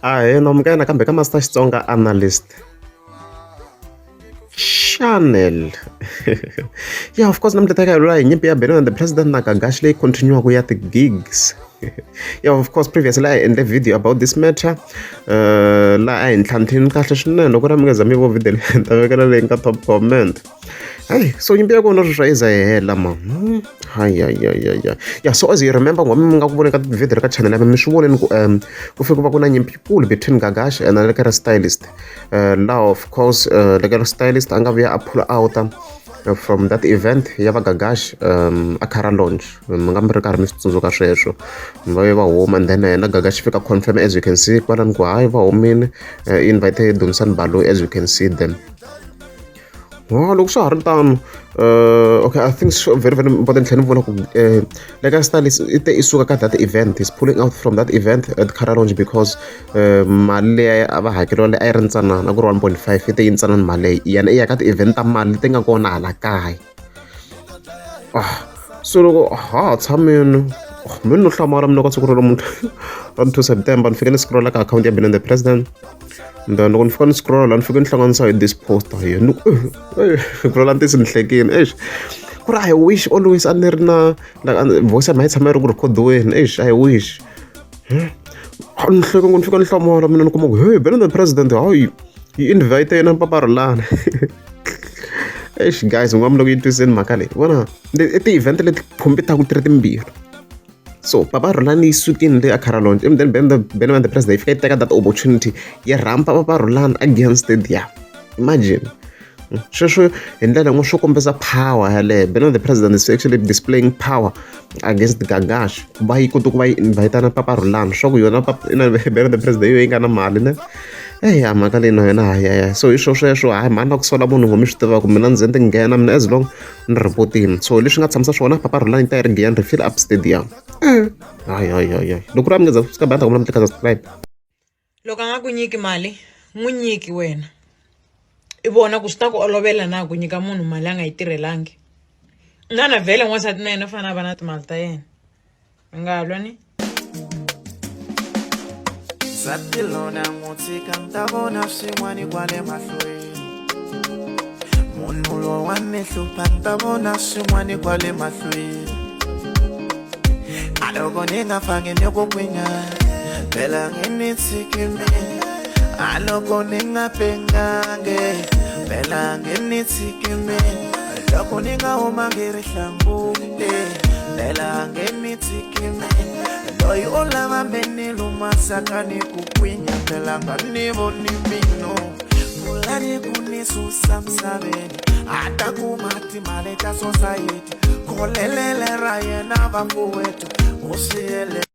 Ahee namukela nakambe ka Master Xitsonga Analyst Channel. Yeah, of course namuntlha ta hi hi nyimpi ya Benny and the President na Gagash leyi continuaka ya ti-gigs. Yeah, of course previously I endle video about this matter. Laha a hi ntlhantlhini kahle swinene loko ra mi nga za mi vo video leyi ta vekela leyi nga top comment. Hey, so nyimpi ya kona sweswi a yi za yi hela ma. Hayi hayi hayi hayi. Yeah, so as you remember ngoma mi nga ku voneni ka video ka channel ya mina mi swi voneni ku ku fike ku va ku na nyimpi yikulu between Gagash and Lekere Stylist. Laha of course Lekere Stylist a nga vuya a pull out from that event ya va Gagash a Cara Lounge. Mi nga mi ri karhi mi swi tsundzuka sweswo. Va ve va huma and then na Gagash fika confirm as you can see kwalani ku hayi va humile invite Dumisani Baloyi as you can see them. Oh, loko swa ha ri tano okay I think so very very important tlhela ni vona ku Lekere Stylist i te i suka ka that event is pulling out from that event at Cara Lounge because mali leyi a va hakeriwa leyi a yi ri ntsanana a ku ri 1.5 i te yi ntsanana mali leyi yena i ya ka ti-event ta mali leti nga kona hala kaya. Ah, so loko ha ha tshamini mi no hlamala mina ka siku ra namuntlha ra 2 September ni fike ni scrolla ka akhawunti ya Benny the President and then loko ni fika ni scrolla ni fike ni hlanganisa hi this post here ni ku ku la ntisi ni hlekini eish ku ri I wish always a ni ri na voice ya mina yi tshama yi ri ku rhikhodiweni eish I wish ni hleke ni fika ni hlamala mina ni kuma ku hey Benny the President hayi yi invite yena Papa Rhulani. Eish guys mi nga mi loko yi twiseni mhaka leyi vona i ti-event leti khompitaka ti ri timbirhi so Papa Rhulani yi sukile le a Cara Lounge and then Benny the President yi fika yi teka that opportunity yi rhamba Papa Rhulani again stadium imagine sweswo hi ndlela yin'wana swo kombisa power yaleyo Benny the President is actually displaying power against Gagash ku va yi kote ku va yi invite-na Papa Rhulani swa ku yona Benny the President yo yi nga na mali ne eya mhaka leyi na yona hayi so hi swo sweswo hayi mhani na ku sola munhu ngo mi swi tivaka mina ndzi ze ndzi nghena mina as long ni report-ini so leswi nga tshamisa swona Papa Rhulani ta yi ri Giyani Refill Up Stadium hayi hayi hayi hayi loko ri a mi nge za subscribe a ta kombela mi tlika subscribe. Loko a nga ku nyiki mali n'wi nyiki wena i vona ku swi ta ku olovela na ku nyika munhu mali a nga yi tirhelangi na na vhele n'wansati na yena u fanele a va na timali ta yena mi nga lwa ni. Nsati lona n'wi tshika ni ta vona swin'wani kwale mahlweni munhu lowa ni hlupha ni ta vona swin'wani kwale mahlweni a loko ni nga fangi ni ku kwinya phela ngi ni tshiki mina a loko ni nga pengange phela ngi ni tshiki mina loko ni nga humangi rihlangu phela nge ni tshiki mina loyi u lava me ni lumasaka ni ku kwinya phela nga ni voni mino kulani ku ni susa misaveni a ta kuma timali ta sosayiti kholelele ra yena vafuwetu u swi yele.